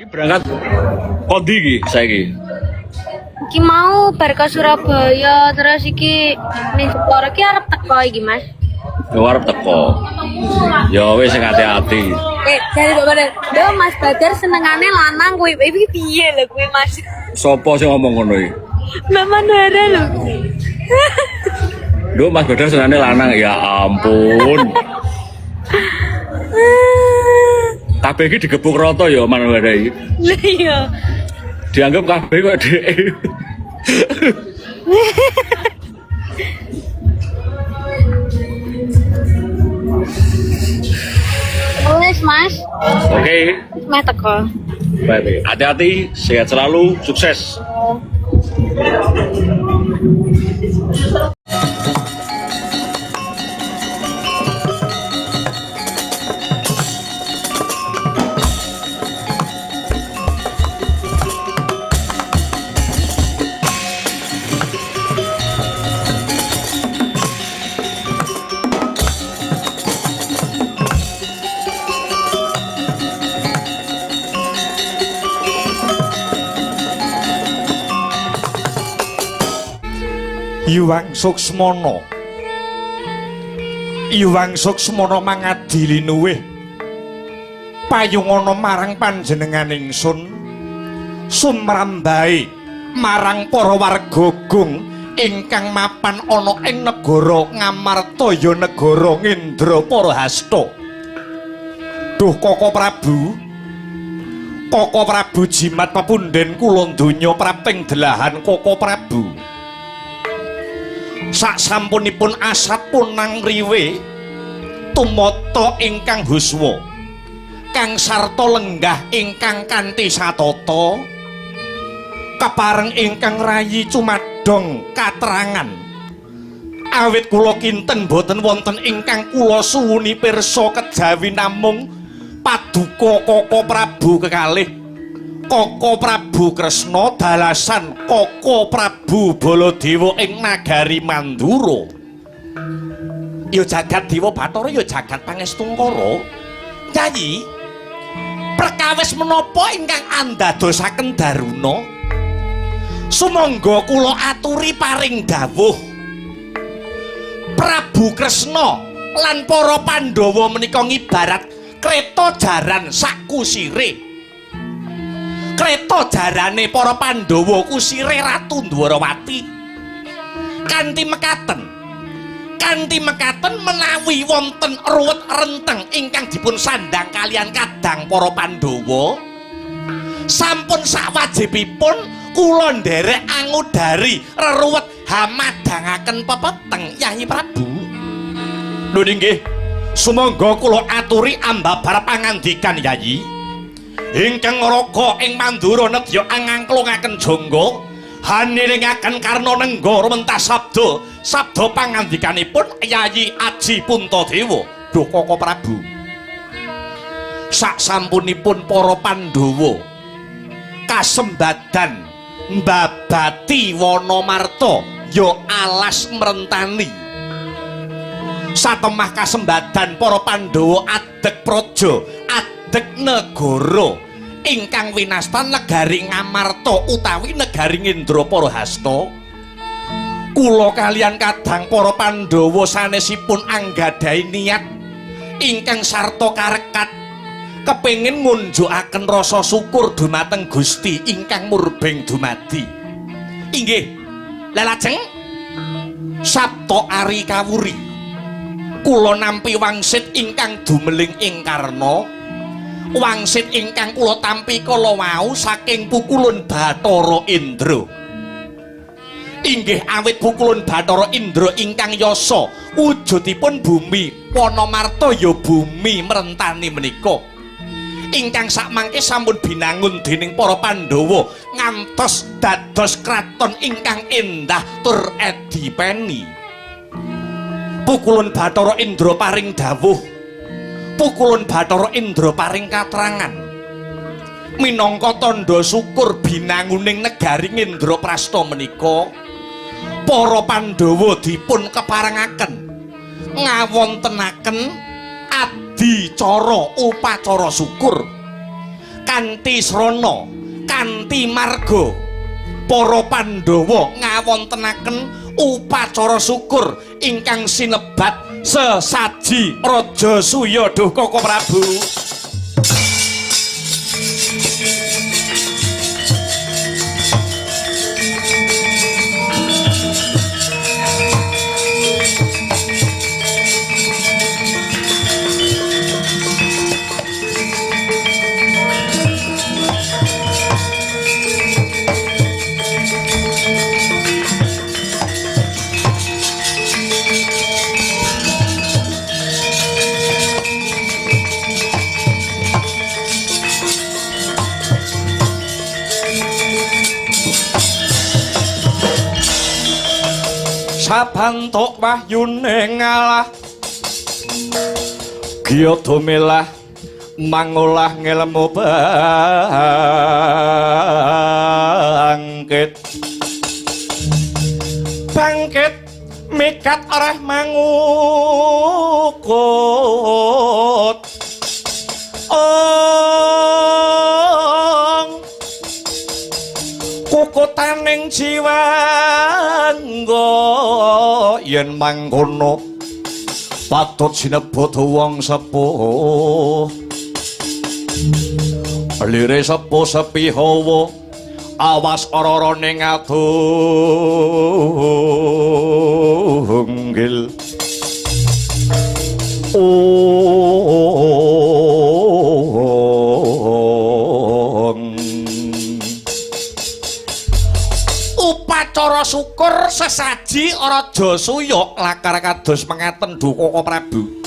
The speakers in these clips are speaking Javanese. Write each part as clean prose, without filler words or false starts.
Iki berangkat kondi iki saiki. Iki mau bar ke Surabaya terus iki ning Jepara iki arep teko iki, Mas. Yo arep teko. Ya wis sing hati-hati. Jare Bapak Lho Mas Badar senengane lanang kuwi. Iki piye lho kuwi, Mas? Sopo sing ngomong ngono iki? Mbak Manara lho. Duh, Mas Badar senengane lanang. Ya ampun. Kabeh iki digebuk rata ya Manara iki. Lah iya. Dianggap kabeh kok dhek. Wes, Mas. Oke, Meh teko. baik. Hati-hati, sehat selalu, sukses. Yuwang Suksmana. Yuwang Suksmana mangadi linuwih payungana marang panjenengan ingsun sumrambahe marang para warga gung ingkang mapan ana ing negara Ngamarta ya negara Ngendraparahasta. Duh Koko Prabu, Koko Prabu jimat pepunden kula donya prapting delahan Koko Prabu. Sak sampunipun asat punang riwe tumata ingkang huswa kang sarta lenggah ingkang kanthi satata kepareng ingkang rayi cumadong katrangan awit kula kinten boten wonten ingkang kula suwuni pirsa kejawi namung paduka Koko Prabu kekalih Koko Prabu Kresna dalasan Koko Prabu Baladewa ing nagari Mandura. Ya jagat Dewa Bathara ya jagat Pangestungkara. Yayi, perkawis menapa ingkang andadosaken Daruna? Sumangga kula aturi paring dawuh. Prabu Kresna lan para Pandhawa menika ngibarat kreta jaran sakusire. Kreta jarane para Pandhawa kusire Ratu Dwarawati. Kanthi mekaten menawi wonten ruwet renteng ingkang dipun sandang kalian kadang para Pandhawa, sampun sakwajibipun kula nderek angudari reruwet hamadhangaken pepeteng Yayi Prabu. Lho nggih, sumangga kula aturi ambabar pangandikan Yayi. Ingkang raka ing Mandura nedya angangklungaken jangga hanilingaken karna nengga rumentas sabda sabda pangandikanipun Yayi Aji Puntadewa. Duh Koko Prabu, sak sampunipun para Pandhawa kasembadan mbabati Wanamarta ya alas mrentani, satemah kasembadan para Pandhawa adeg praja adeg negara ingkang winastan negari Ngamarta utawi negari Ngendraparahasta, kula kalian kadang para Pandhawa sanesipun anggadhahi niat ingkang sarta karekat kepengin ngunjukaken rasa syukur dumateng Gusti ingkang murbeng dumadi. Inggih, lelajeng Sabta Ari Kawuri kula nampi wangsit ingkang dumeling ing karna. Wangsit ingkang kula tampi kala wau saking pukulun Bathara Indra. Inggih awit pukulun Bathara Indra ingkang yasa wujudipun bumi Wanamarta ya bumi mrentani menika ingkang sakmangke sampun binangun dening para Pandhawa ngantos dados kraton ingkang endah tur edipeni. Pukulun Bathara Indra paring dawuh, pukulun Bathara Indra paring katrangan minangka tandha syukur binanguning negari Ngendraprasta menika para Pandhawa dipun keparengaken ngawontenaken adicara upacara syukur Kanthi srana, kanthi marga para Pandhawa ngawontenaken upacara syukur ingkang sinebat sesaji Rajasuya duh Koko Prabu. Sabantuk wahyune ngalah giya domelah mangolah ngelmu bangkit bangkit mikat areh mangukut ong kukutaning jiwangga yen mangkono patut sinebut wong sepuh lire sepuh sepi hawa awas ora-ora ning adunggil Upacara syukur sesaji Rajasuya lakar kados mengaten duh Koko Prabu.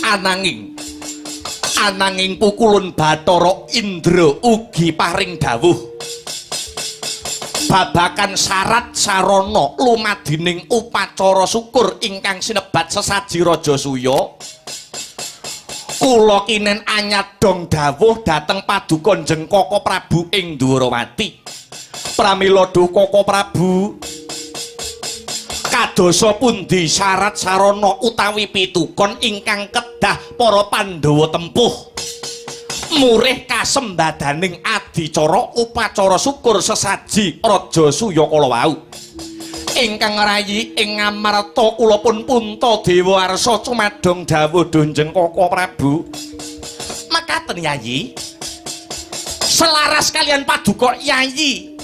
Ananging pukulun Bathara Indra ugi paring dawuh babakan syarat sarana lumadining upacara syukur ingkang sinebat sesaji Rajasuya. Kula kinen anyadong dawuh dhateng paduka Njeng Koko Prabu ing Dwarawati. Pramila duh Koko Prabu, kadosa pundi syarat sarana utawi pitukon ingkang kedah para Pandhawa tempuh murih kasembadaning adicara upacara syukur sesaji Rajasuya kala wau ingkang ngrayi ing Ngamarta kula pun Puntadewa arsa cumadong dawuh Njeng Koko Prabu. Makaten Yayi, selaras kalian paduka Yayi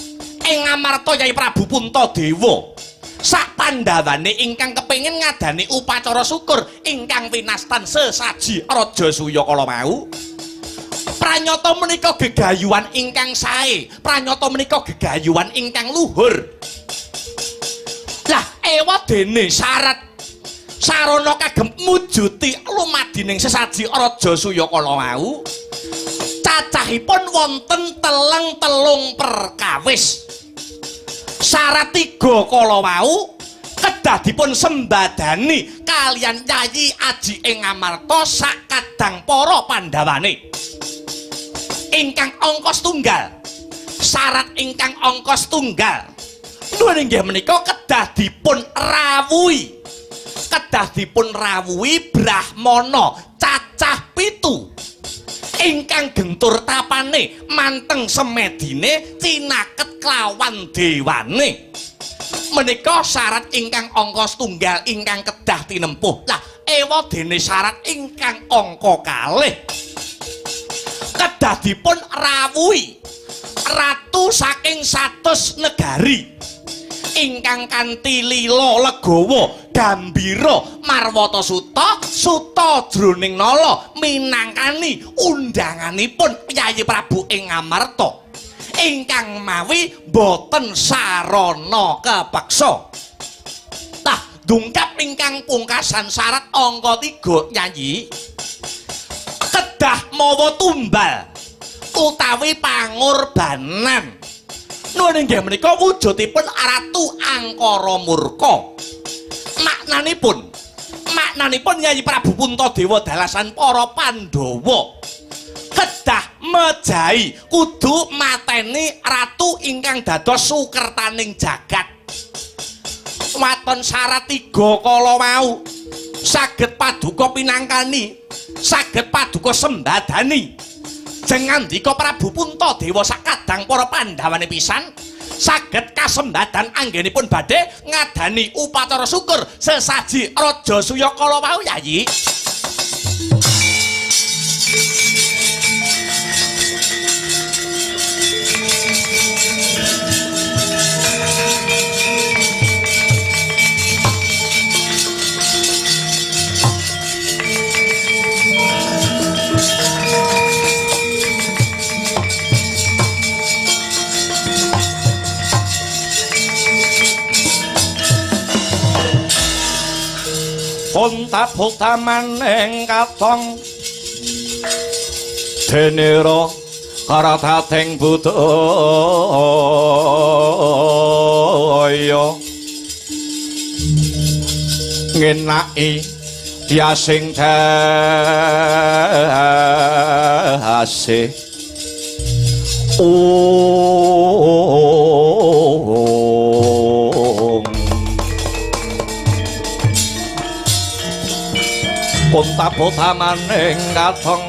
ing Ngamarta Yayi Prabu Puntadewa sak pandhawane ingkang kepengin ngadani upacara syukur ingkang winastan sesaji Rajasuya kala wau. Pranyata menika gegayuhan ingkang sae, pranyata menika gegayuhan ingkang luhur. Lah ewadene syarat sarana kagem mujuti lumadining sesaji Rajasuya kala wau cacahipun wonten teleng-telung perkawis. Syarat tiga kala wau kedah dipun sembadani kalian Yayi Aji ing Ngamarta sakadang para pandhawane. Ingkang angka setunggal, syarat ingkang angka setunggal nuwun inggih menika kedah dipun rawuhi, kedah dipun rawuhi brahmana cacah 7 ingkang gentur tapane manteng semedine cinaket klawan dewane. Menika syarat ingkang angka setunggal ingkang kedah tinempuh. Lah ewadene syarat ingkang angka kalih kedah dipun rawuhi ratu saking 100 negari ingkang kanthi lila legawa gambira marwata suta suta jroning nala minangkani undanganipun Yayi Prabu ing Ngamarta ingkang mawi boten sarana kepeksa. Tah dungkap ingkang pungkasan syarat angka 3 Yayi kedah mawa tumbal utawi pangorbanan. Nuwun inggih menika wujudipun Ratu Angkara Murka. Maknanipun Yayi Prabu Puntadewa dalasan para Pandhawa kedah mejahi kudu mateni ratu ingkang dados sukertaning jagat. Waton syarat 3 kala wau saged paduka pinangkani, saged paduka sembadani. Lajeng ngandika Prabu Puntadewa sakadang para Pandhawane pisan saged kasembadan anggenipun badhe ngadani upacara syukur sesaji Raja Suya kala wau Yayi. Kontabotamaneng katong denira karatating budaya ngenaki diasing dase Kontabotamaning katong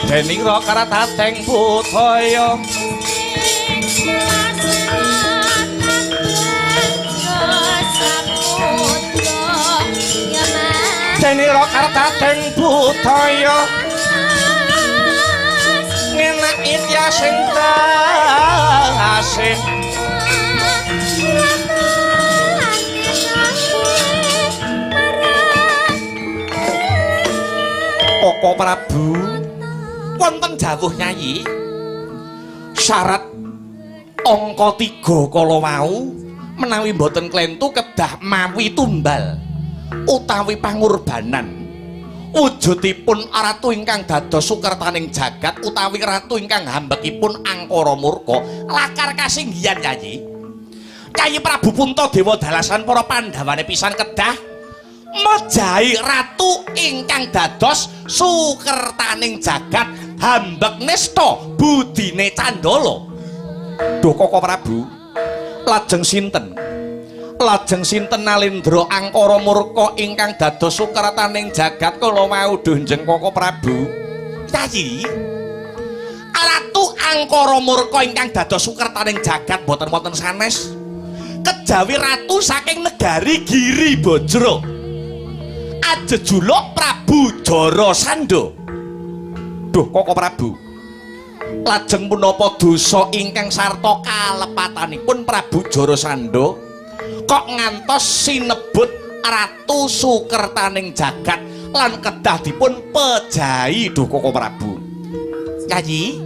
denira karatating budaya denira karatating budaya ngenaki tiasing dase. Koko Prabu wonten jawuh Nyai, syarat angka 3 kala wau menawi mboten klentu kedah mawi tumbal utawi pangurbanan wujudipun ratu ingkang dados sukertaning jagat utawi ratu ingkang hambekipun angkara murka lakar kasinggihan Nyai. Kyai Prabu Puntadewa dalasan para Pandhawane pisan kedah mejahi ratu ingkang dados sukertaning jagat hambek nista budine candala. Duh Koko Prabu, lajeng sinten? Lajeng sinten Nalendra angkara murka ingkang dados sukertaning jagat kala wau duh njeng Koko Prabu? Kyai, ratu angkara murka ingkang dados sukertaning jagat boten wonten sanes kejawi ratu saking negari Giri Bajra ajejuluk Prabu Jarasandha. Duh Koko Prabu, lajeng punapa dosa ingkang sarta kalepatanipun Prabu Jarasandha kok ngantos sinebut ratu sukertaning jagat lan kedah dipun pejahi? Duh Koko Prabu. Kyai,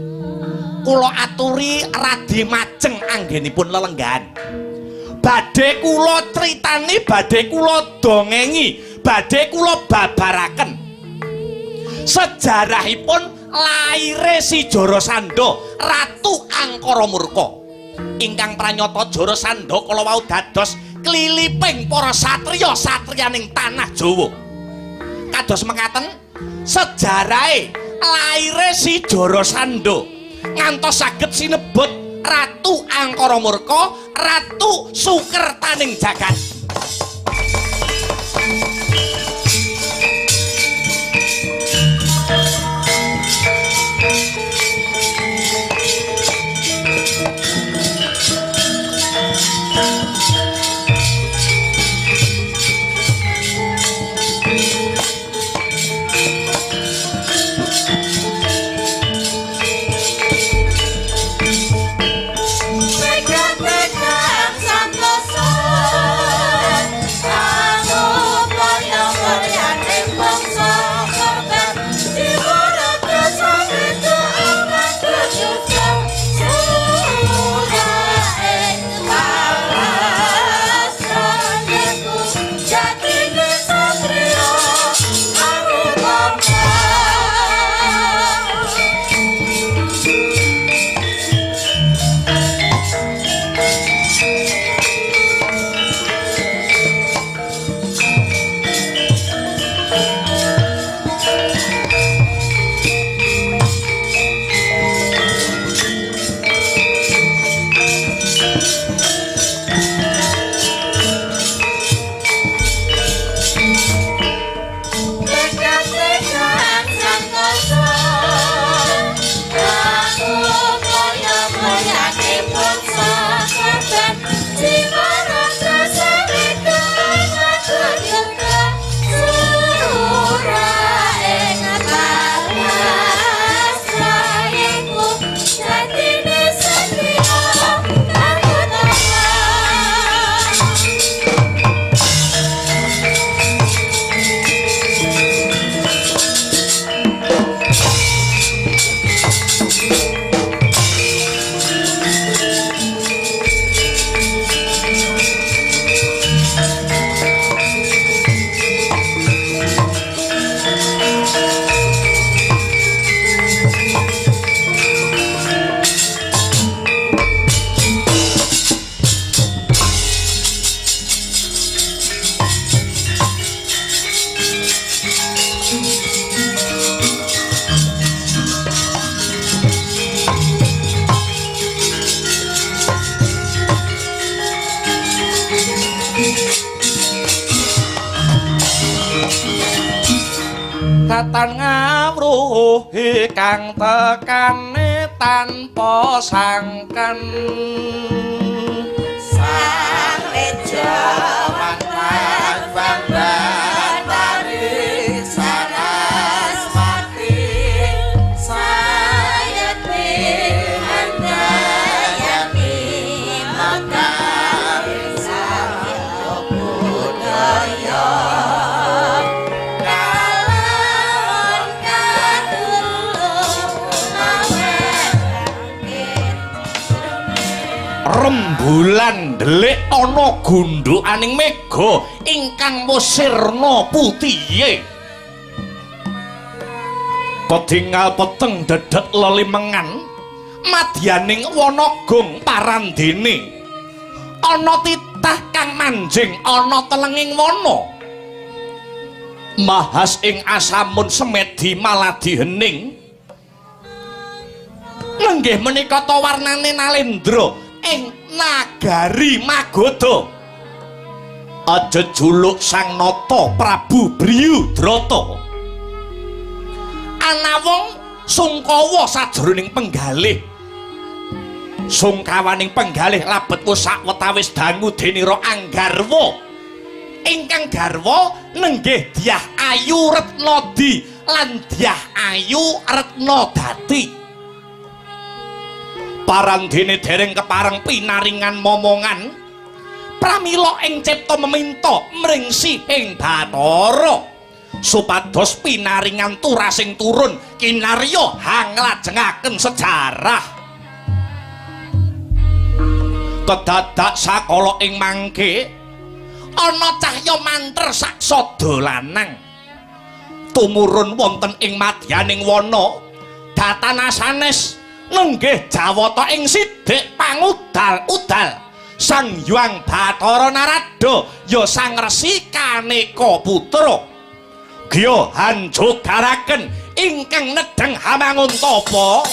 kula aturi radi majeng anggenipun lelenggahan. Badhe kula critani, badhe kula dongengi, badhe kula babaraken sejarahipun laire si Jarasandha ratu angkara murka ingkang pranyata Jarasandha kala wau dados kliliping para satriya satriyaning tanah Jawa. Kados mekaten sejarahe laire si Jarasandha ngantos saged sinebut ratu angkara murka, ratu sukertaning jagat. Tekad-tekad santosa. Datan ngawruhi kang tekane tanpa sangken. Sang Lejawan Batari Saraswati Sayati Handayani Mekar Samya Budaya. Rembulan ndelik ana gundhukaning mega ingkang wis sirna putihe. Kedingal peteng dedhet lelimengan madyaning wana gong parandene. Ana titah kang manjing ana telenging wana. Mahas ing asamun semedi maladi hening. Nenggih menika ta warnane Nalendra ing nagari Magadha. Aja juluk Sang Nata Prabu Briyudrata. Anawong sungkawa sajroning penggalih. Sungkawaning penggalih labet wis sawetawis dangu denira Anggarwa. Ingkang garwa nenggih Dyah Ayu Retnadi lan Dyah Ayu Retnadati. Parandene dereng kepareng pinaringan momongan pramila ing cipta meminta mring Sihing Bathara supados pinaringan turasing turun kinarya hanglajengaken sejarah. Kedadak sakala ing mangke ana cahya manter saksada lanang tumurun wonten ing madyaning wana datana sanes nenggih jawata ing sidik pangudal-udal Sang Hyang Bathara Narada ya Sang Resi Kaneka Putra Gya hanjogaraken ingkang nedheng hamanguntapa.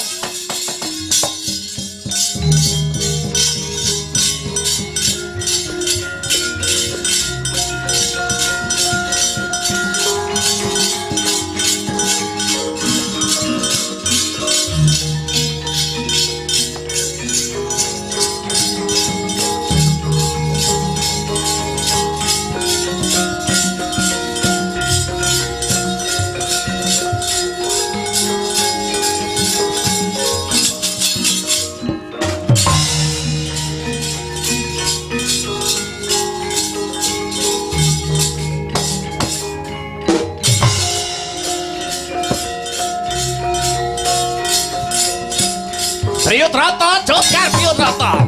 Briyudrata, jogar Briyudrata.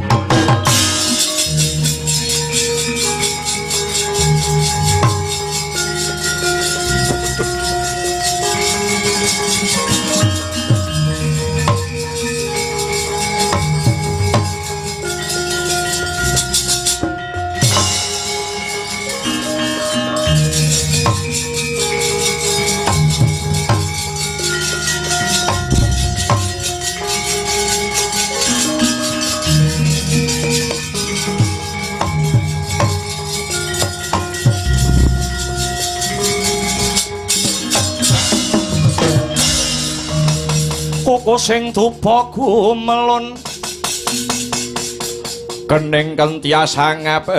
Koko sing dupa gumelun kening kentiasa ngapeke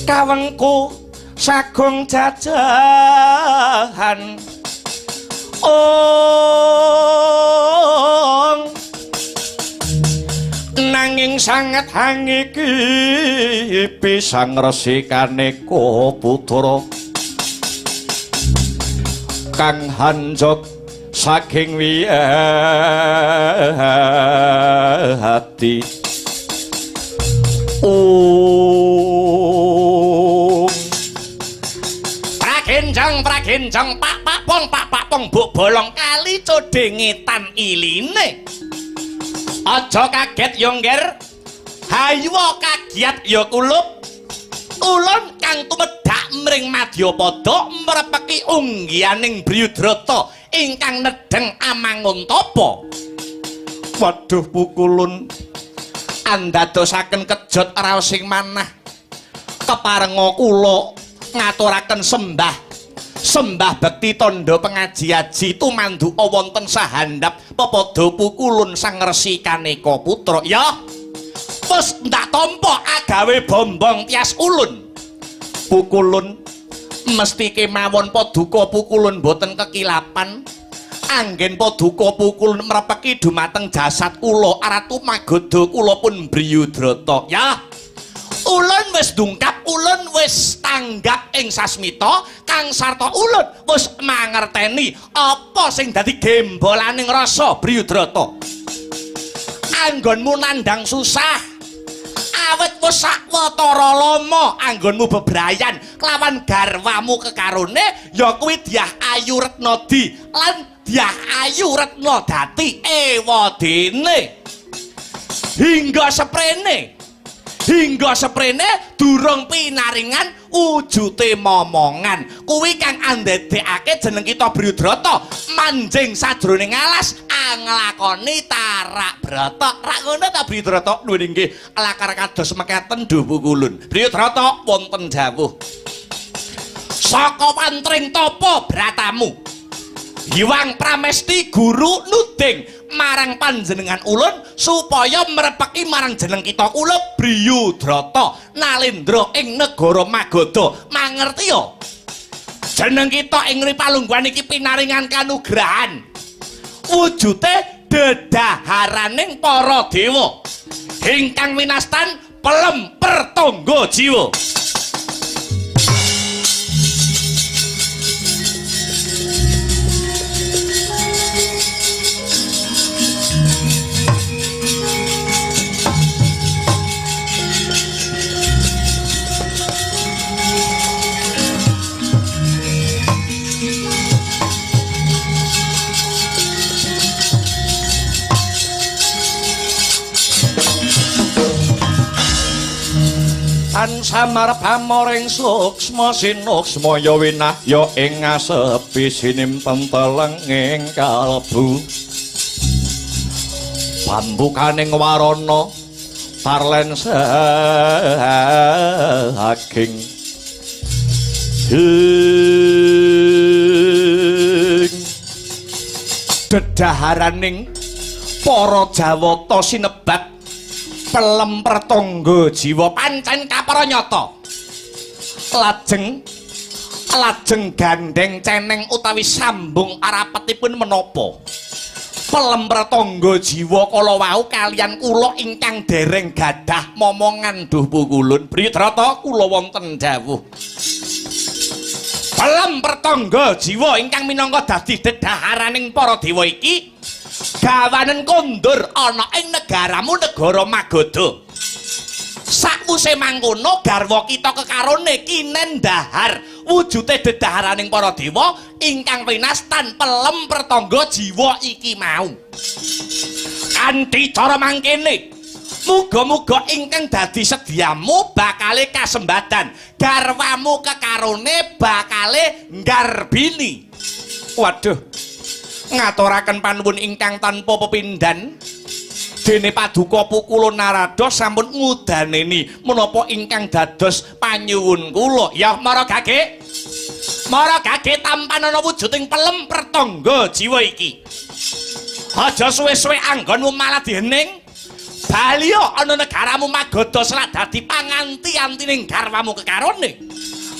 kawengku sagung jajahan ong nanging sanget hangiki pisang Resi Kaneka Putra kang hanjog saking wiyati. Om pragenjang pragenjang pak pak pong pak pak pong buk bolong kali codhengetan iline. Aja kaget yo ngger, hayuwa kagiat yo kulup. Ulun kang tumedhak mring madyapada mrepeki unggihaning Briyudrata ingkang nedheng amanguntapa. Waduh pukulun andadosaken kejot raosing manah. Keparenga kula ngaturaken sembah sembah bekti tandha pengaji-aji tumanduka wonten sahandap pepadha pukulun Sang Resi Kaneka Putra. Ya. Wis ndak tampa agawe bombong tias ulun. Pukulun mesti kemawon paduka pukulun boten kekilapan. Anggen paduka pukulun mrepeki dumateng jasad kula Ratu Magadha kula pun Briyudrata. Ya. Ulun wis dungkap, ulun wis tanggap ing sasmita, kang sarta ulun wis mangerteni apa sing dadi gembolaning rasa Briyudrata. Anggonmu nandhang susah, awit wis sawetara lama anggonmu bebrayan kelawan garwamu kekarone ya kuwi Dyah Ayu Retnadi lan Dyah Ayu Retnadati ewadene. Hingga seprene durung pinaringan wujute momongan kuwi kang andadekake jeneng kita Briyudrata manjing sajroning alas anglakoni tarak brata. Rak ngono ta Briyudrata? Nuwun inggih lakar kados mekaten duh pukulun. Briyudrata wonten jawuh saka wantring tapa bratamu Hyang Pramesti guru nuding marang panjenengan ulun supaya mrepeki marang jeneng kita kula Briyudrata nalendra ing negara Magadha. Mangertiya? Jeneng kita ing palungguhan iki pinaringan kanugrahan wujute dedaharaning para dewa ingkang winastan pelem pertangga jiwa. Tan samar pamoring suksma sinuksma ya winahya ing ngasepi sinimpen telenging kalbu pambukaning warana parlen saking ing dedaharaning para Jawata sinebat pelem pertangga jiwa pancen kapara nyata. Lajeng lajeng gandeng ceneng utawi sambung arapetipun menapa pelem pertangga jiwa kala wau kalian kula ingkang dereng gadah momongan duh pukulun. Briyudrata kula wonten dawuh pelem pertangga jiwa ingkang minangka dadi dedaharaning para dewa iki gawanen kondur ana ing negaramu negara Magadha. Sakwuse mangkono garwa kita kekarone kinen dahar wujute dedaharaning para dewa ingkang winastan pelem pertangga jiwa iki mau. Kanthi cara mangkene muga-muga ingkang dadi sediamu bakale kasembadan, garwamu kekarone bakale nggarbini. Waduh, ngaturaken panuwun ingkang tanpa pepindhan dene paduka Pukulun Narada sampun ngudaneni menapa ingkang dados panyuwun kula. Ya mara gage, mara gage tampanana wujuding pelem pertangga jiwa iki. Aja suwe-suwe anggonmu malah dihening. Baliya ana negaramu Magadha selak dadi panganti-antining garwamu kekarone.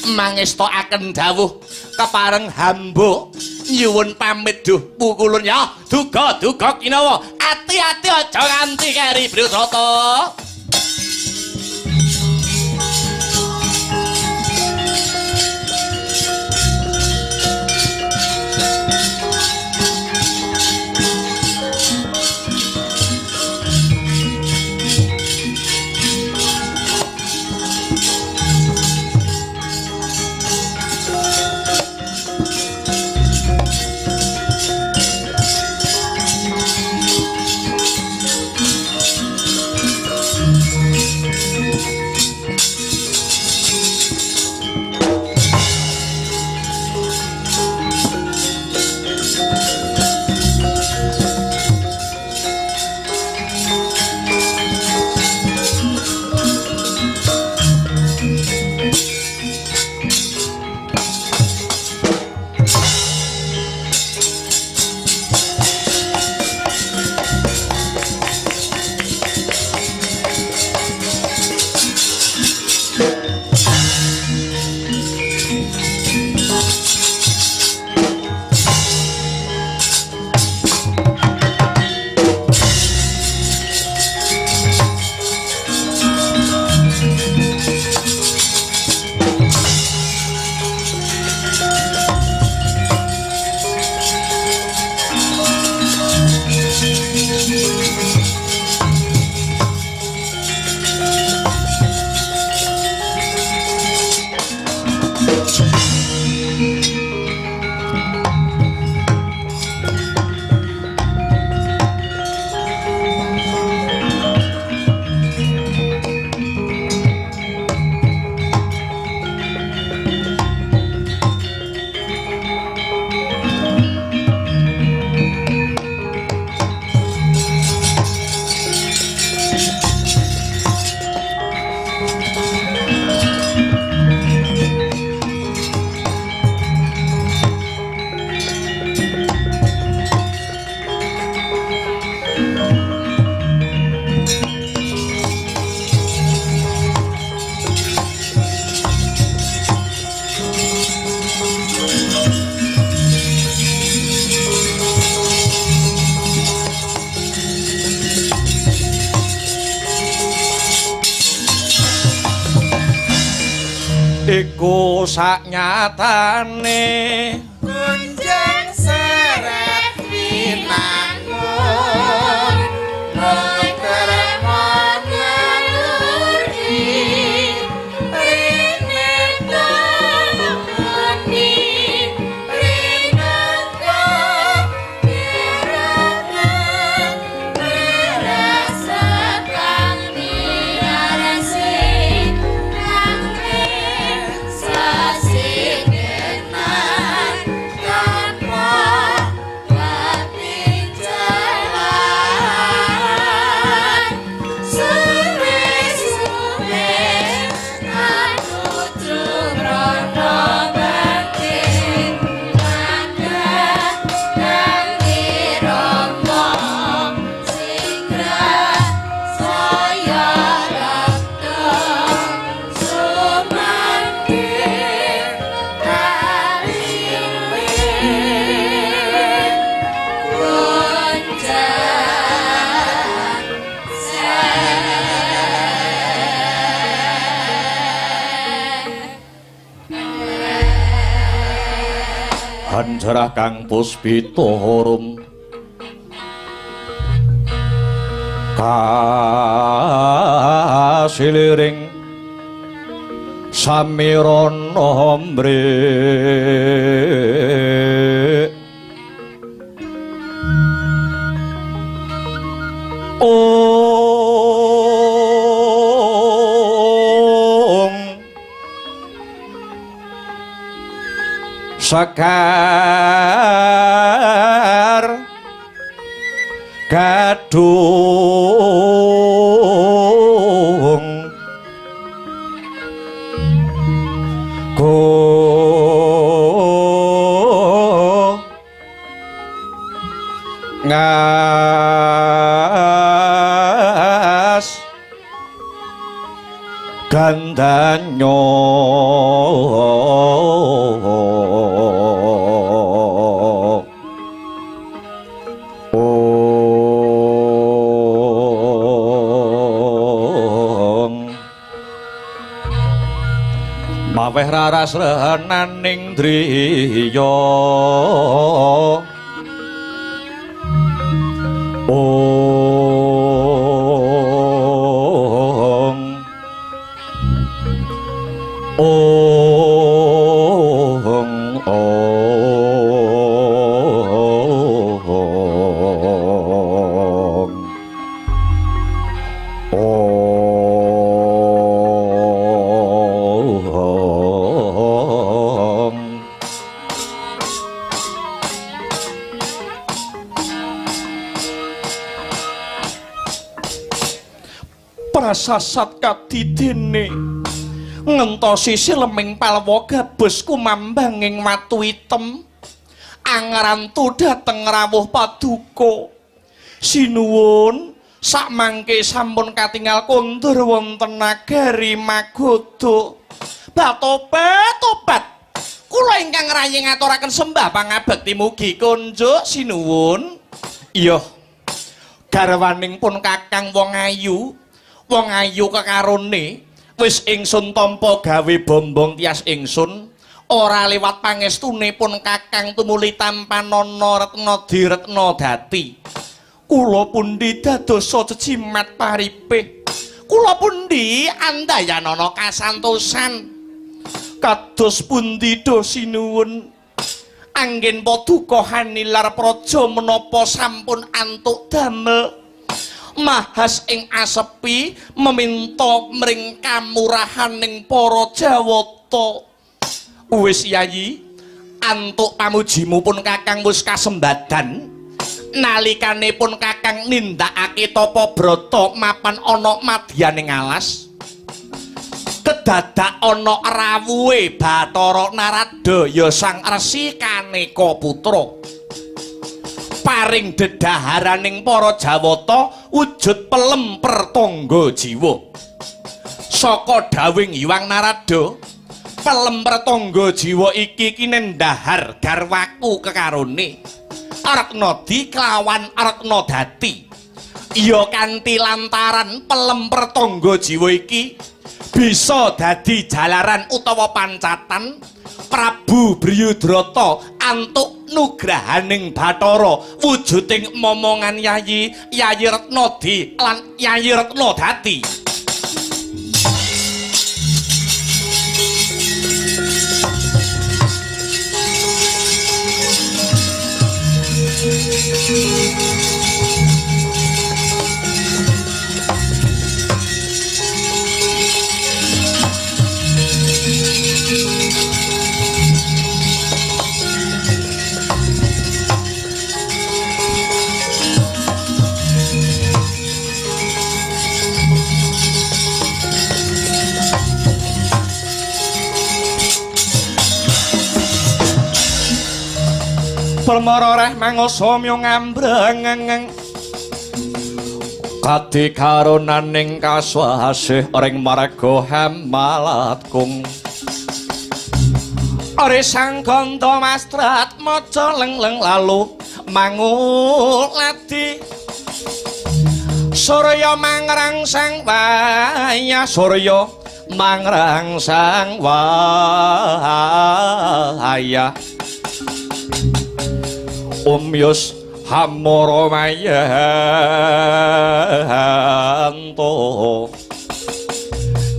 Mangestokaken dawuh kepareng hamba nyuwun pamit duh Pukulun. Ya duga duga kinawa ati-ati aja nganti keri Briyudrata. Iku saknyatane kunjang seret winangun mung krema naluri rene temuni rinengko pirangan rasa kang niarasi nanging sasingenan tanpa kapinjalan suwe-suwe aku tumrono batin madhah nang dirama sigra saya rekta sumangke kaliwe gonjang Hanjarah kang puspita harum kasiliring samirana mrik ong sekar gadung go ngas gandanyo ong maweh raras renaning driya ong ong ong ong prasasat kadidene ngentosi sileming palwa gabus kumambanging watu item angrantu dhateng rawuh paduka. Sinuwun sakmangke sampun katingal kondur wonten nagari Magoda. Batobat tobat kula ingkang rayi ngaturaken sembah pangabekti mugi kunjuk sinuwun. Iya garwaning pun kakang wong ayu, wong ayu kekarone wis ingsun tampa gawe bombong tias ingsun ora liwat pangestune pun kakang tumuli tampanana retna diretna dati. Kula pundi dadosa cecimat paripe, kula pundi andayanana kasantosan kados pundi do sinuwun anggen paduka hanilar praja menapa sampun antuk damel mahas ing asepi meminta mring kamurahaning para Jawata. Wis yayi antuk pamujimu pun kakang wis kasembadan nalikane pun kakang nindakake tapa brata mapan ana madyaning alas kedadak ana rawuhe Bathara Narada ya Sang Resi Kaneka Putra paring dedaharaning para Jawata wujud pelem pertangga jiwa. Saka dawuhing Hyang Narada pelem pertangga jiwa iki kinendhahar garwaku kekarone Retna di kelawan Retna dadi. Ya kanthi lantaran pelem pertangga jiwa iki Bisa dadi jalaran utawa pancatan Prabu Briyudrata antuk nugrahaning Bathara wujuding momongan Yayi, Yayi Retnadi lan Yayi Retnadati. Permara reh mangoso myo ngambrengeng kadi karunaning kaswasih ring marga Hamalatgung. Ore sang ganda mastrat maca lengleng lalu manguladi surya mangrangsang wayah surya mangrangsang wayah umyus hamara mayanto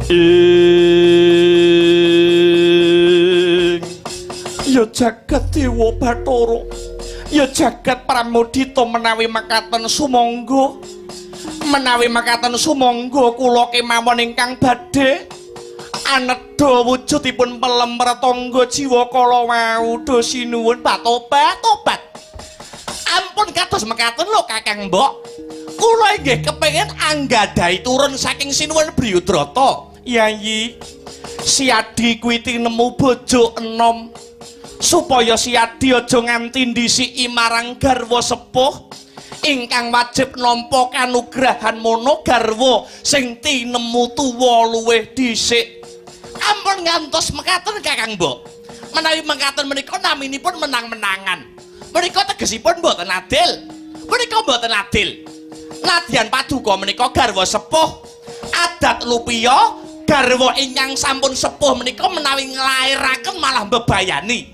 ing ya jagat dewa Bathara ya jagat pramudita menawi mekaten sumangga menawi mekaten sumangga kula kemawon ingkang badhe anedha wujudipun pelem pratangga jiwa kala wau do sinuwun patobat-tobat. Ampun kados mekaten lho Kakang Mbok. Kula inggih kepengin anggadhahi turun saking Sinuwun Briyudrata. Yayi, Siadi kuwi tinemu bojo enom supaya Siadi aja nganti ndhisiki marang garwa sepuh ingkang wajib nampa kanugrahan mono garwa sing tinemu tuwa luwih dhisik. Ampun ngantos mekaten Kakang Mbok. Menawi mekaten menika naminipun menang-menangan. Menika tegesipun mboten adil. Menika mboten adil. Nadyan paduka menika garwa sepuh adat lupiya garwa ingkang sampun sepuh menika menawi nglairaken malah mbebayani.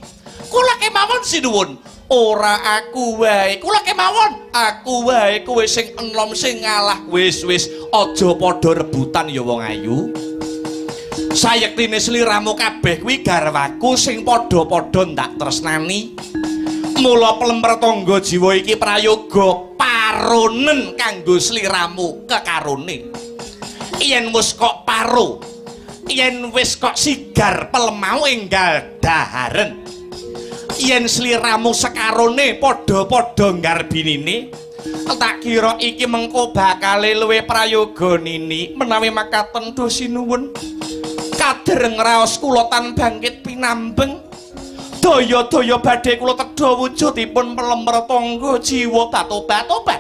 Kula kemawon sinuwun, ora aku wae. Kula kemawon, aku wae kowe sing enom sing ngalah. Wis wis aja padha rebutan ya wong ayu. Sayektine sliramu kabeh kuwi garwaku sing padha-padha ndak tresnani. Mula pelem pratangga jiwa iki prayoga paronen kanggo sliramu kekarone. Yen wis kok paro, yen wis kok sigar pelem mau enggal daharen. Yen sliramu sekarone padha-padha nggarbinine, tak kira iki mengko bakale luwih prayoga nini menawi makaten do sinuwun. Kadereng raos kula tan bangkit pinambeng. Daya-daya badhe kula tedha wujudipun pelem pratangga jiwa batobat-tobat.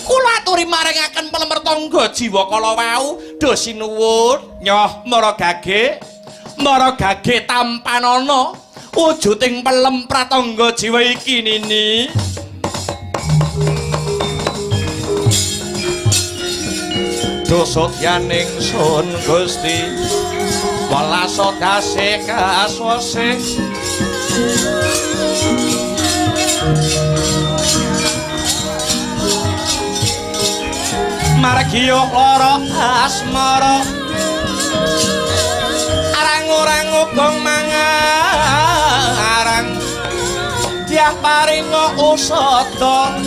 Kula aturi maringaken pelem pratangga jiwa kala wau do sinuwun nyoh mara gage tampanana wujuding pelem pratangga jiwa iki nini. Dosotyaning sun Gusti welas dase kaswase margiyo lara asmara arang-orang gong mangarang dyah paringa usada.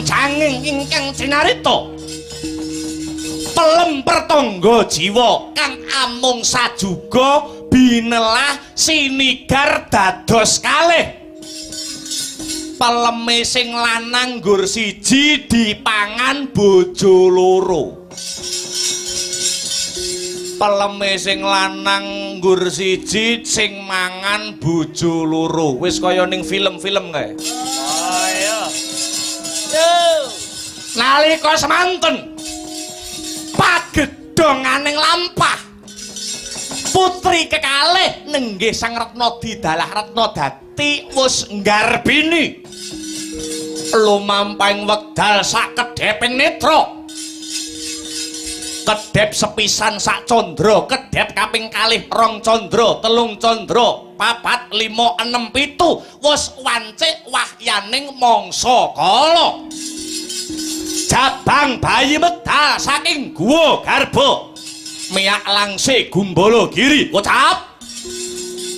cangeng ingkang cinarita. Pelem pertangga jiwa kang amung sajuga binelah sinigar dados kalih. Peleme sing lanang nggur siji dipangan bojo loro. Peleme sing lanang nggur siji sing mangan bojo loro. Wis kaya ning film-film kae. Oh iya. Nalika semanten pagedhonganing lampah putri kekalih nenggih Sang Retna didalah Retna dadi wis nggarbini lumampahing wekdal sak kedheping netra. Kedhep sepisan sak candra, kedhep kaping kalih rong candra, telung candra, papat, lima, enem, pitu wis wancik wahyaning mangsa kala. Jabang bayi medal saking guwa garba miyak langse gumbala giri kocap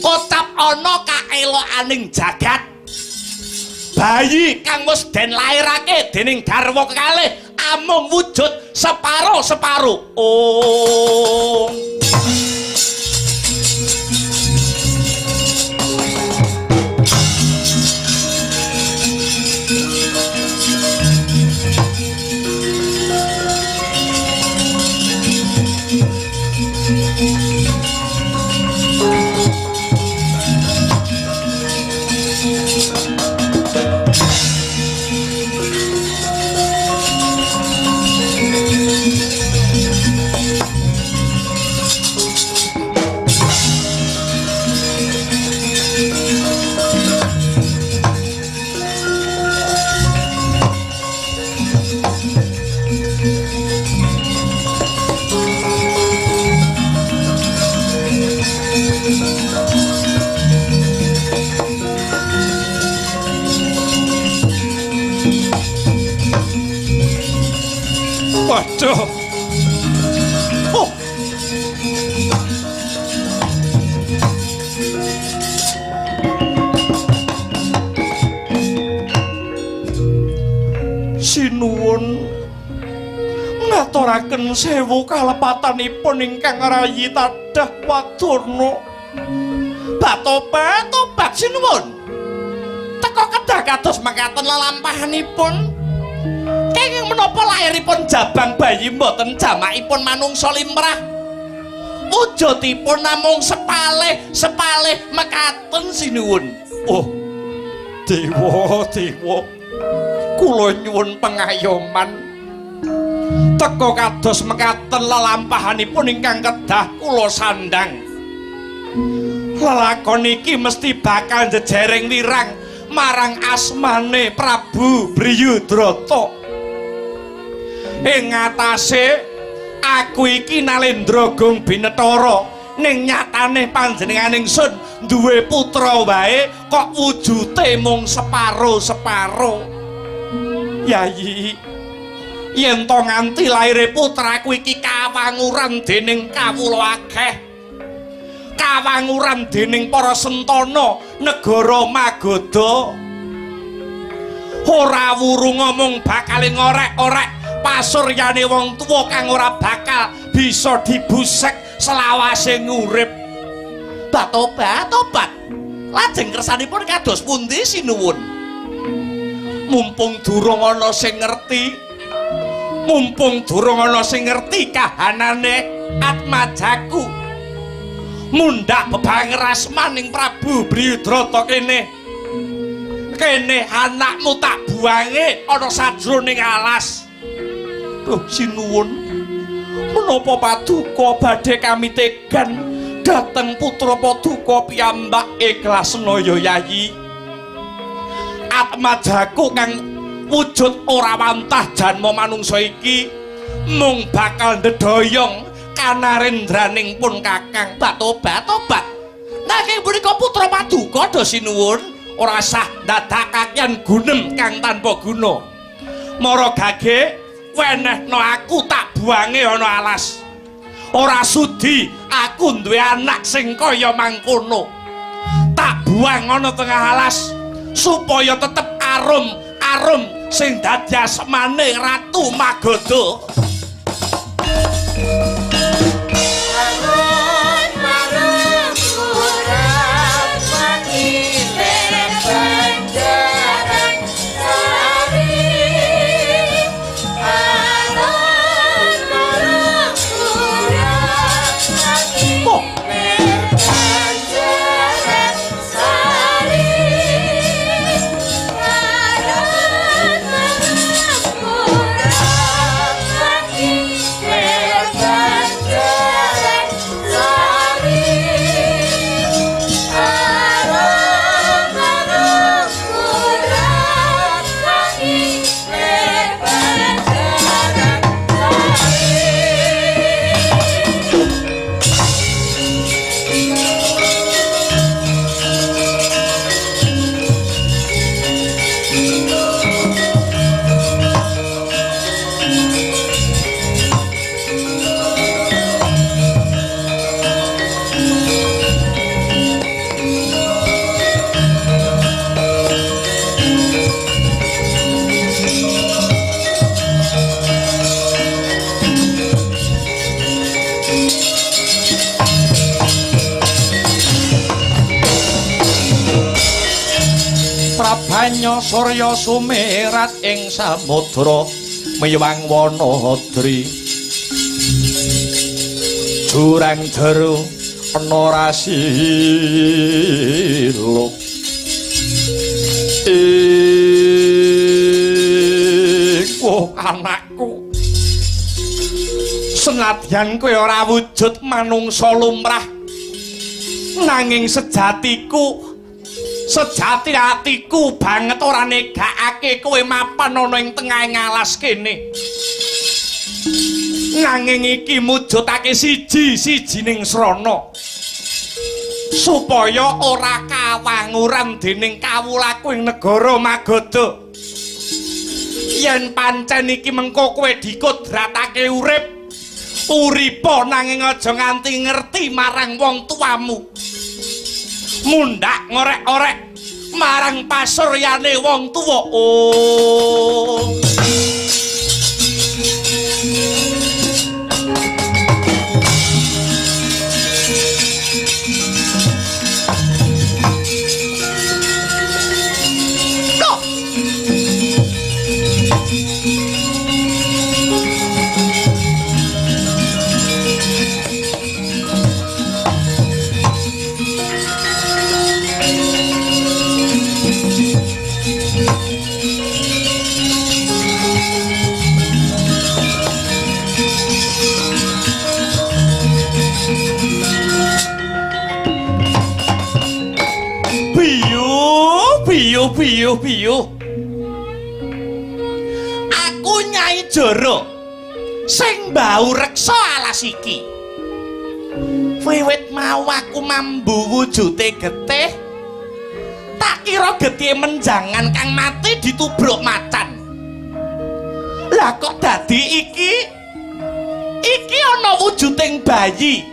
kocap ana kaelokaning jagat. Bayi kang wis den lairake dening garwa kekalih amung wujud separo-separo. Oh. Waduh. Oh. Sinuwun ngaturaken sewu kalepatanipun ingkang rayi tadah wadurna. Batobat tobat sinuwun. Teka kedah kados mekaten lelampahanipun. Kenging menapa lairipun jabang bayi mboten jamakipun manungsa limrah. Wujudipun namung sepalih-sepalih mekaten sinuwun. Oh. Dewa, dewa. Kula nyuwun pengayoman. Teka kados mekaten lelampahanipun ingkang kedah kula sandhang. Lelakon iki mesti bakal njejering wirang marang asmane Prabu Briyudrata. Ing ngatasé aku iki Nalendra Gong Binetara, ning nyatane panjenengan ingsun duwe putra wae kok wujute mung separo-separo. Yayi, yen to nganti laire putraku iki kawanguran dening kawula akeh, kawanguran dening para sentana negara Magadha, ora wuru ngomong bakal ngorek-orek pasuryane wong tuwa kang ora bakal bisa dibusek selawase ngurip. Batobat tobat. Lajeng kersanipun kados pundi sinuwun? Mumpung durung ana sing ngerti, mumpung durung ana sing ngerti kahanane atmajaku, mundhak bebangrasmaning Prabu Briyudrata kene. Kene anakmu tak buange ana sajroning alas. Duh sinuwun, menapa paduka badhe kami tegan dhateng putra paduka piyambak ikhlasna ya Yayi. Atmajaku kang wujud ora wantah janma manungsa iki mung bakal ndedhoyong kanarendraning pun Kakang. Batobat tobat. Nanging punika putra paduka do sinuwun ora sah ndadakaken gunem kang tanpa guna. Mara gage wenehno aku tak buange ana alas. Ora sudi aku duwe anak sing kaya mangkono. Tak buang ana tengah alas supaya tetep arum arum Sing dadi asmane Ratu Magadha. Prabanya surya sumirat ing samudra miwang wanadri. Jurang jeru ana rasiluk. Iku anakku. Senadyan kowe ora wujud manungsa lumrah, nanging sejatiku, sejati atiku banget ora negakake kowe mapan ana ing tengahing alas kene. Nanging iki mujudake siji-sijining srana supaya ora kawanguran dening kawulaku ing negara Magadha. Yen pancen iki mengko kowe dikodratake urip, uripa nanging aja nganti ngerti marang wong tuamu. Mundhak ngorek-orek marang pasuryane wong tuwa. Oh. Biyu biyu. Aku Nyai Jara sing mbau reksa alas iki. Wiwit mau aku mambu wujude getih, tak kira getihe menjangan kang mati ditubruk macan. Lah kok dadi iki? Iki ana wujuding bayi.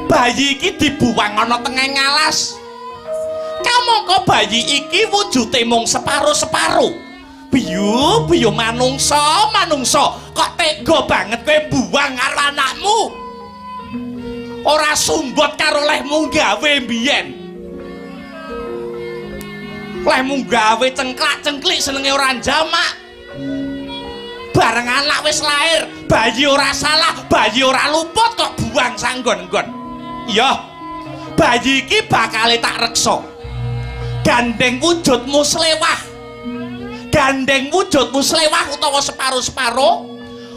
Bayi iki dibuwang ana tengahing alas. Kamangka bayi iki wujude mung separo-separo. Biyu, biyu manungsa, manungsa, kok tega banget kowe buwang karo anakmu. Ora sumbot karo lehmu gawe mbiyen. Lehmu gawe cengklak-cengklik senenge ora njamak. Bareng anak wis lahir, bayi ora salah, bayi ora luput kok buang sanggon-nggon. Iya, bayi iki bakale tak reksa. Gandeng wujudmu slewah, gandeng wujudmu slewah utawa separo-separo,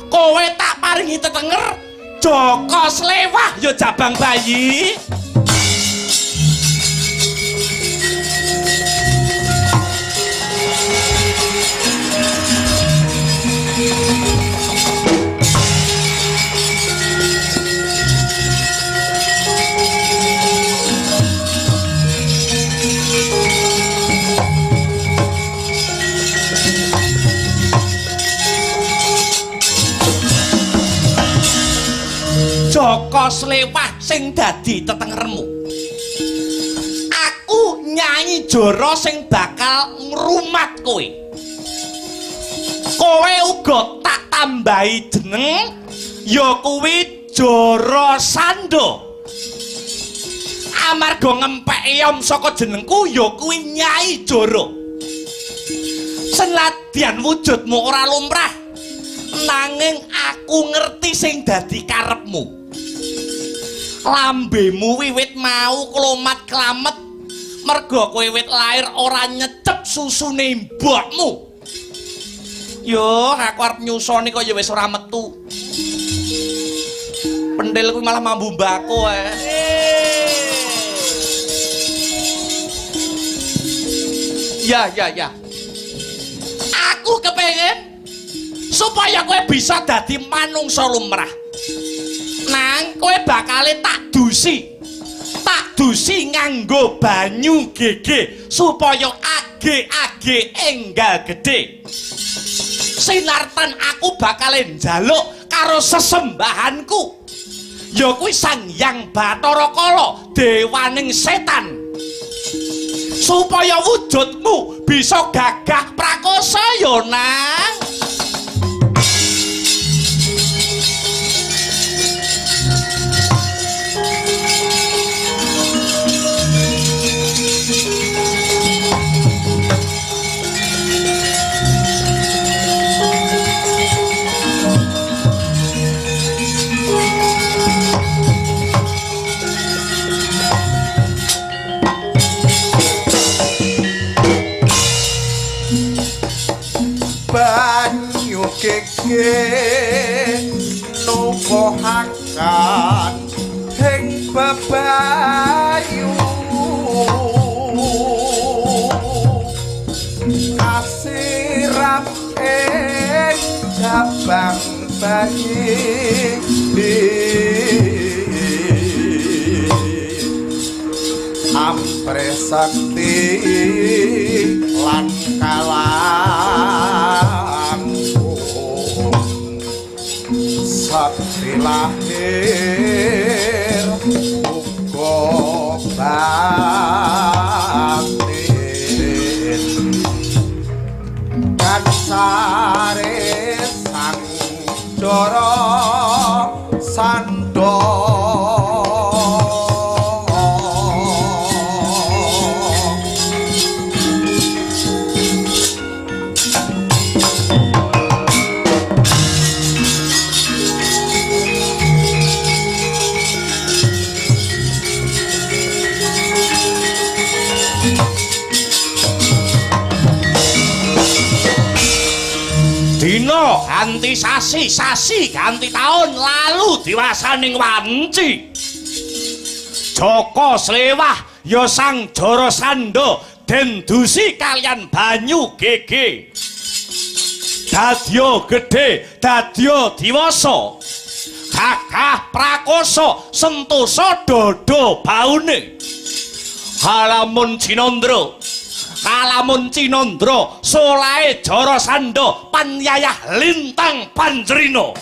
kowe tak paringi tetenger Joko Slewah ya jabang bayi. Joko Slewah sing dadi tetengermu. Aku Nyai Jara sing bakal ngrumat kowe. Kowe uga tak tambahi jeneng ya kuwi Jarasandha. Amarga ngempek eyom saka jenengku ya kuwi Nyai Jara. Senadyan wujudmu ora lumrah, nanging aku ngerti sing dadi karepmu. Lambemu wiwit mau klomat-klamet merga kowe wit lair ora nyecep susune mbokmu. Yo, aku arep nyusoni kok ya wis ora metu. Pendhil kuwi malah mambu mbako ae. Ya, ya, ya. Aku kepengin supaya kowe bisa dadi manungsa lumrah. Nang kowe bakale tak dusi. Tak dusi nganggo banyu gege supaya age-age enggal gedhe. Sinartan aku bakale njaluk karo sesembahanku. Ya kuwi Sang Hyang Bathara Kala, dewaning setan. Supaya wujudmu bisa gagah prakosa ya, Nang. Banyu keke nubuhakan ing bebayu kasiram ing cabang bayi ampre sakti lan kalangkung sakti lahir uga batin kancare sang Jara Sandha. Dina ganti sasi, sasi ganti taun, lalu diwasaning wanci. Jaka Slewah ya Sang Jarasandha den dusi kalian banyu gege. Dadya gedhe, dadya diwasa. Gagah prakosa, sentosa dada baune. Halamun Cinandra, kalamun Cinandra, solahe Jarasandha panyayah lintang panjrina.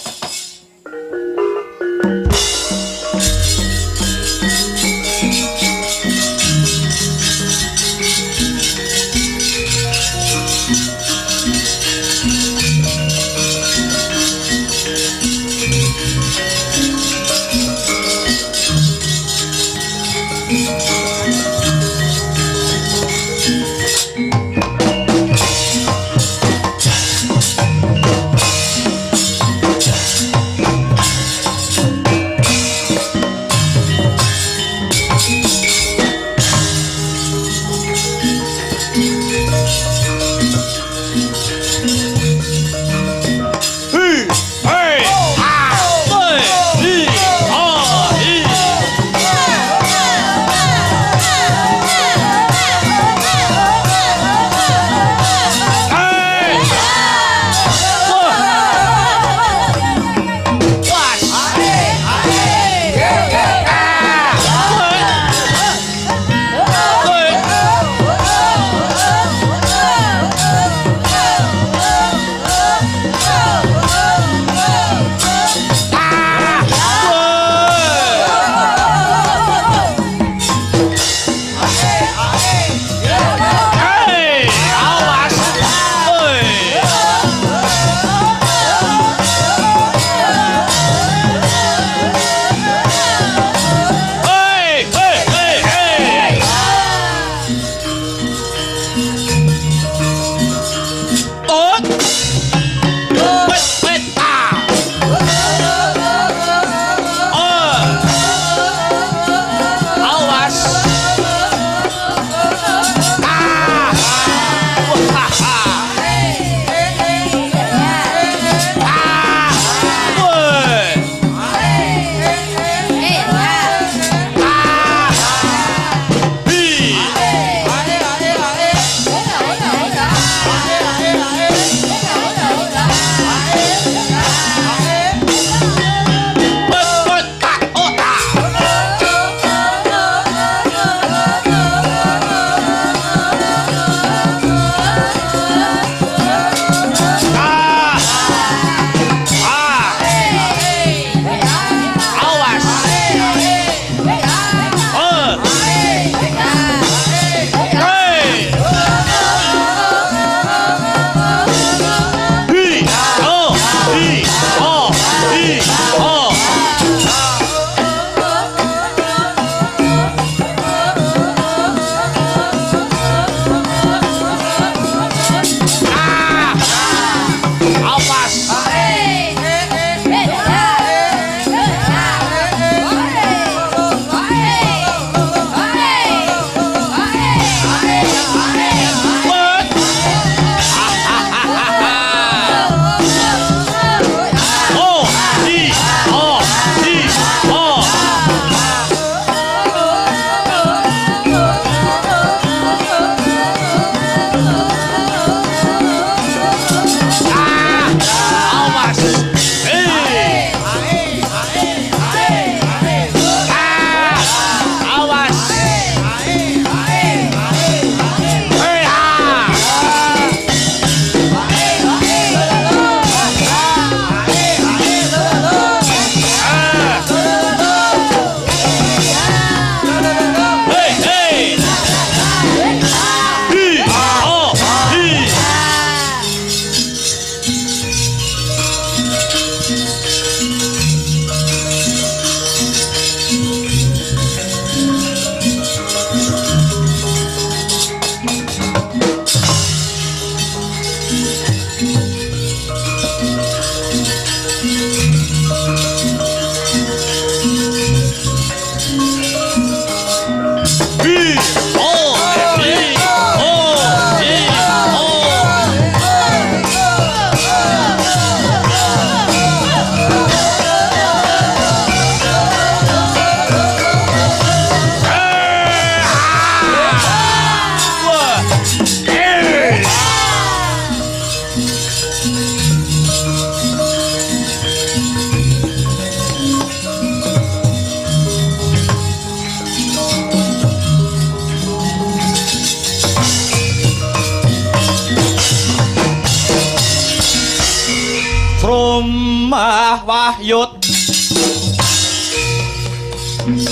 Wahyut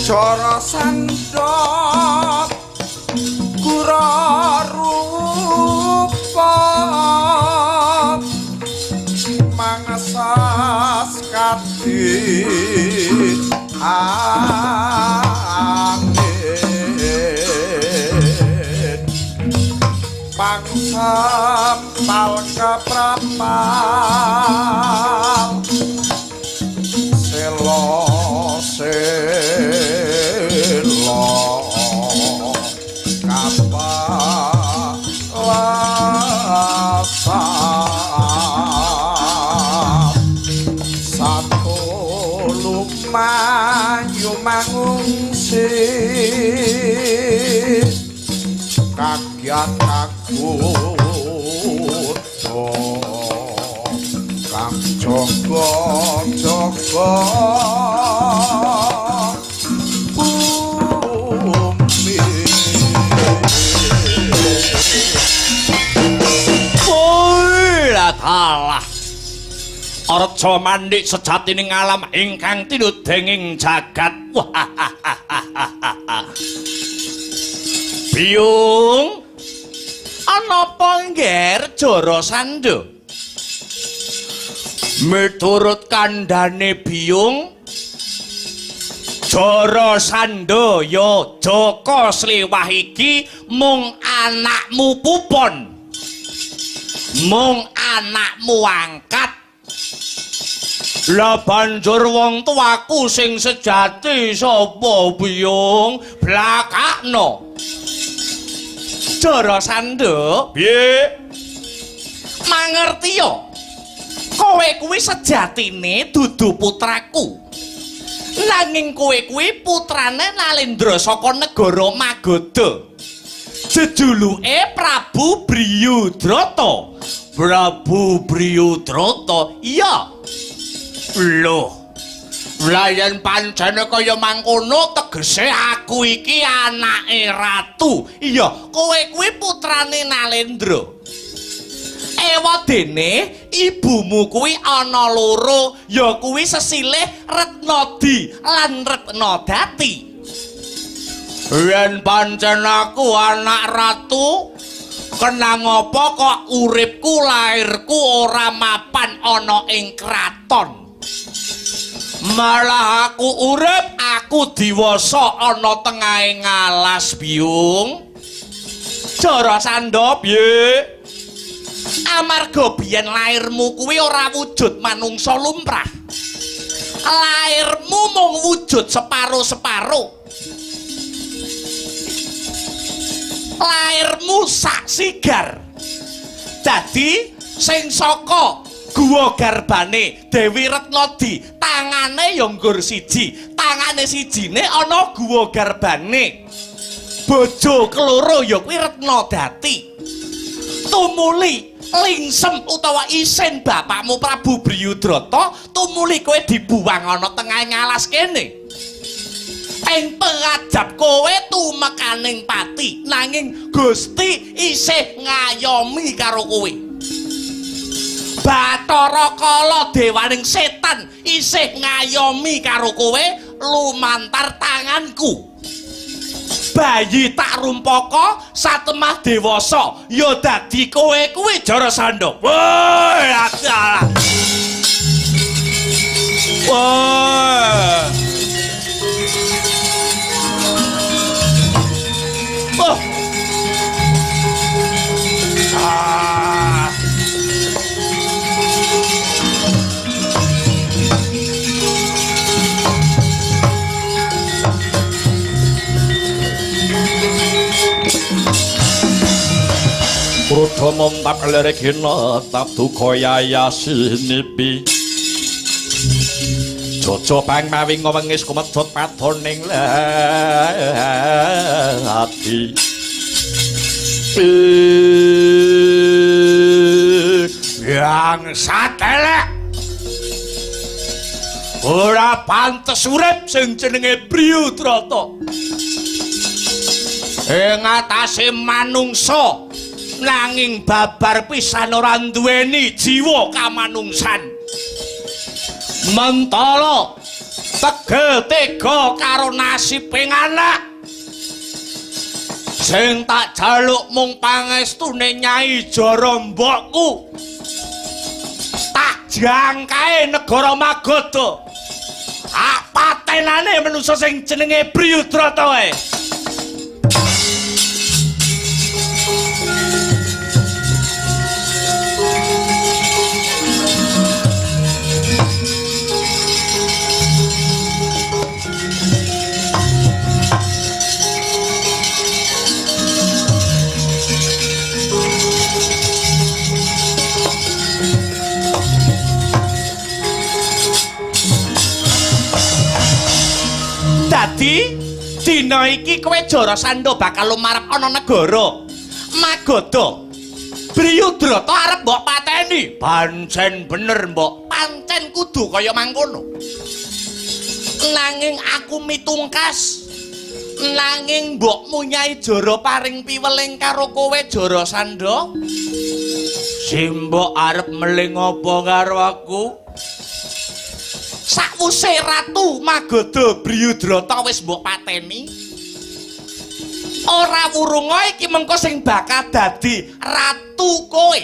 Cara sandhok kura rupa mangesas kati angin pangsempal keprapal selo selo kapalasan satu lumayu mangungsi kagiat kagodha kang jaga jaga bumi. Lah Arja Mandik sejatining alam ingkang tinudhenging jagat. Biyung, ana apa ngger Jarasandha? Miturut kandhane Biyung, Jarasandha ya Jaka Sliwah iki mung anakmu pupon, mung anakmu angkat. Lah banjur wong tuaku sing sejati sapa Biyung? Blakakno. Jarasandha, piye? Mangerti ya? Kowe kuwi sejatine dudu putraku. Nanging kowe kuwi putrane Nalendra saka negara Magadha. Jejuluke Prabu Briyudrata. Prabu Briyudrata? Iya. Loh, lah yen pancene kaya mangkono tegese aku iki anake ratu. Iya, kowe kuwi putrane Nalendra. Ewadene ibumu kuwi ana loro, ya kuwi sesilih Retnadi lan Retnadati. Yen pancen aku anak ratu, kenang apa kok uripku lairku ora mapan ana ing kraton? Malah aku urip, aku diwasa ana tengahe ngalas, Biyung. Jarasandha, piye? Amarga biyen lairmu kuwi ora wujud manungsa lumrah. Lairmu mung wujud separo-separo. Lairmu sak sigar. Dadi sing saka guwa garbane Dewi Retnadi, tangane ya nggur siji, tangane sijine ana guwa garbane. Bojo keloro ya kuwi Retnadati. Tumuli lingsem utawa isin bapakmu Prabu Briyudrata, tumuli kowe dibuwang ana tengahe ngalas kene. Ing pengajap kowe tumekaning pati, nanging Gusti isih ngayomi karo kowe. Bathara Kala dewaning setan isih ngayomi karo kowe lumantar tanganku. Bayi tak rumpaka satemah dewasa ya dadi kowe kuwi Jarasandha. Woi, alah. Woi. Oh. Ah. Lumontap lirik hinetap duka yayasinipi. Jojo pang mawi ngwengis kumedhot padoning lati. Yang satelek ora pantes urip sing jenenge Briyudrata. Ing atase manungsa nanging babar pisan ora duweni jiwa kamanungsan. Mentala tegel tega karo nasibing anak. Sing tak jaluk mung pangestune Nyai Jara mbokku. Tak jangkae negara Magadha. Tak patenane manusa sing jenenge Briyudrata wae. Dadi dina iki kowe Jarasandha bakal lumarep ana negara Magadha. Briyudrata arep mbok pateni. Pancen bener mbok, pancen kudu kaya mangkono. Nanging aku mitungkas, nanging mbokmu Nyai Jara paring piweling karo kowe Jarasandha. Simbok arep meling apa karo aku? Sakwuse Ratu Magadha Briyudrata wis mbok pateni, ora wurunga iki mengko sing bakal dadi ratu kowe.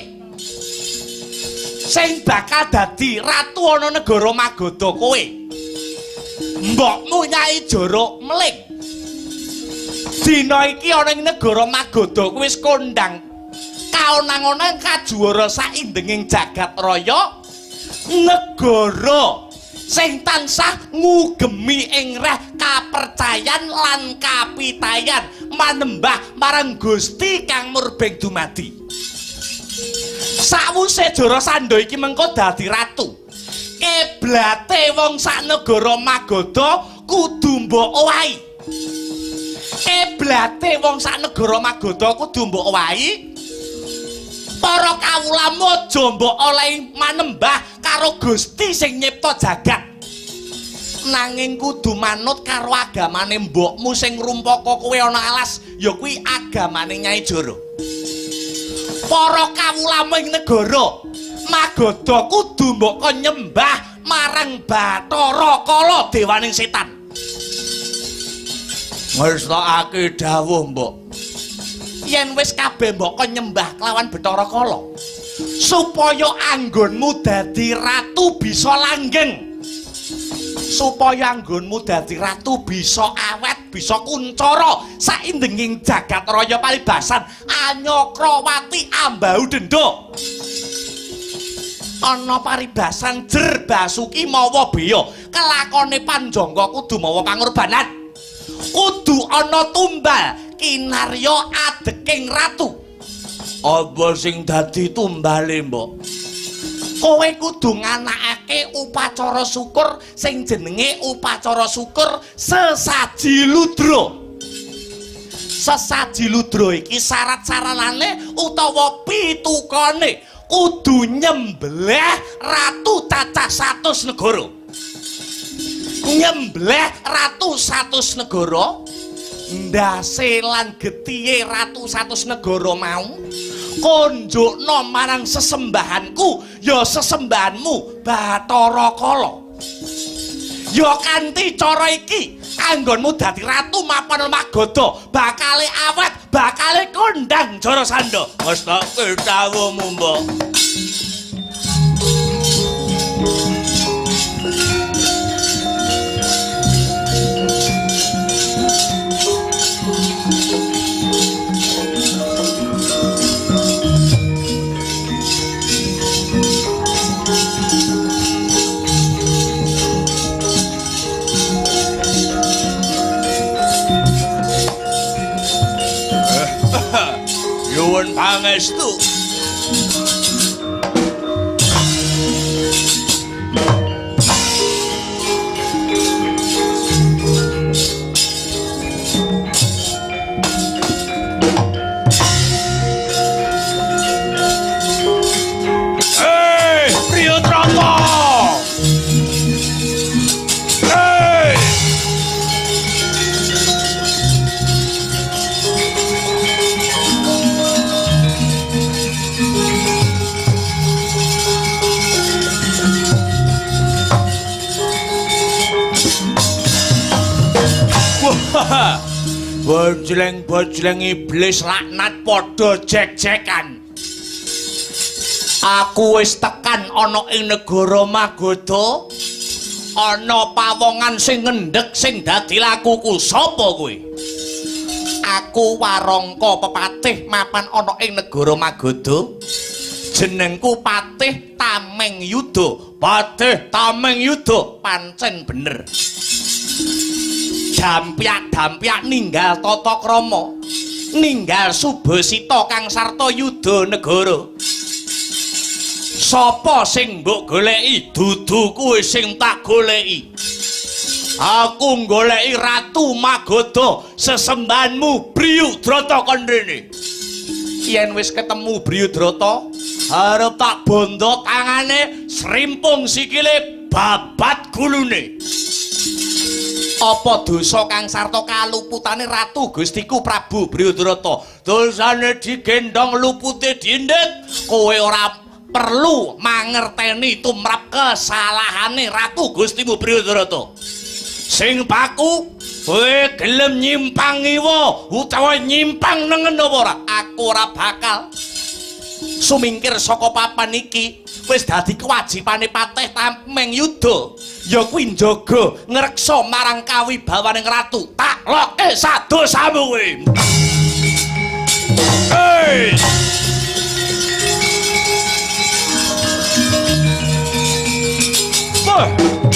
Sing bakal dadi ratu ana negara Magadha kowe. Mbokmu Nyai Jara meling. Dina iki ana ing negara Magadha kuwi wis kondang kaonang-onang kajuwara saindenging jagat raya negara sing tansah ngugemi ing reh kapercayan lan kapitayan manembah marang Gusti Kang Murbeng Dumadi. Sawuse Jarasandha iki mengko dadi ratu, kiblate wong sak negara Magadha kudu mbok owahi. Kiblate wong sak negara Magadha kudu mbok owahi. Para kawula aja mbok olehi manembah karo Gusti sing nyipta jagat. Nanging kudu manut karo agamane mbokmu sing ngrumpaka kowe ana alas, ya kuwi agamane Nyai Jara. Para kawula ing negara Magadha kudu mbok kon nyembah marang Bathara Kala dewaning setan. Ngersakake dawuh mbok. Yen wis kabeh mbok kon nyembah kelawan Bathara Kala, supaya anggonmu dadi ratu bisa langgeng, supaya anggonmu dadi ratu bisa awet, bisa kuncara saindenging jagat raya palibasan Anyakrawati ambau denda. Ana paribasan jer basuki mawa beya, kelakone panjangka kudu mawa pangorbanan, kudu ana tumbal kinarya adeking ratu. Apa sing dadi tumbale mbok? Kowe kudu nganakake upacara syukur sing jenenge upacara syukur sesaji ludra. Sesaji ludra iki syarat-saranane utawa pitukane kudu nyembelih ratu cacah 100 negara. Nyembelih ratu 100 negara, ndase lan getihe ratu 100 negara mau konjukno marang sesembahanku ya sesembahanmu Bathara Kala. Ya kanthi cara iki anggonmu dadi ratu mapan Magadha bakale awet, bakale kondang Jarasandha. Ngestoke dawuhmu mbok. Nyuwun pangestu. Bojleng-bojleng iblis laknat padha jek-jekan. Aku wis tekan ana ing negara Magadha. Ana pawongan sing ngendhek sing dadi lakuku. Sapa kowe? Aku Warangka pepatih mapan ana ing negara Magadha. Jenengku Patih Tameng Yuda. Patih Tameng Yuda pancen bener. Dampyak-dampyak ninggal tata krama, ninggal subasita kang sarta yuda negara. Sapa sing mbok goleki? Dudu kuwe sing tak goleki. Aku nggoleki Ratu Magadha, sesembahanmu Briyudrata kon rene. Yen wis ketemu Briyudrata, arep tak bondo tangane, srimpung sikile, babat gulune. Apa dosa kang sarta kaluputane Ratu Gustiku Prabu Briyudrata? Dosane digendhong lupute dindit, kowe ora perlu mangerteni tumrap kesalahane Ratu Gustimu Briyudrata. Sing paku kowe gelem nyimpang ngiwa utawa nyimpang nengen apa ora? Aku ora bakal sumingkir saka papan iki. Wis dadi kewajibane Patih Tameng Yuda ya kuwi njaga ngreksa marang kawibawaning ratu. Tak loke sadosamu kowe. Hey! Wah!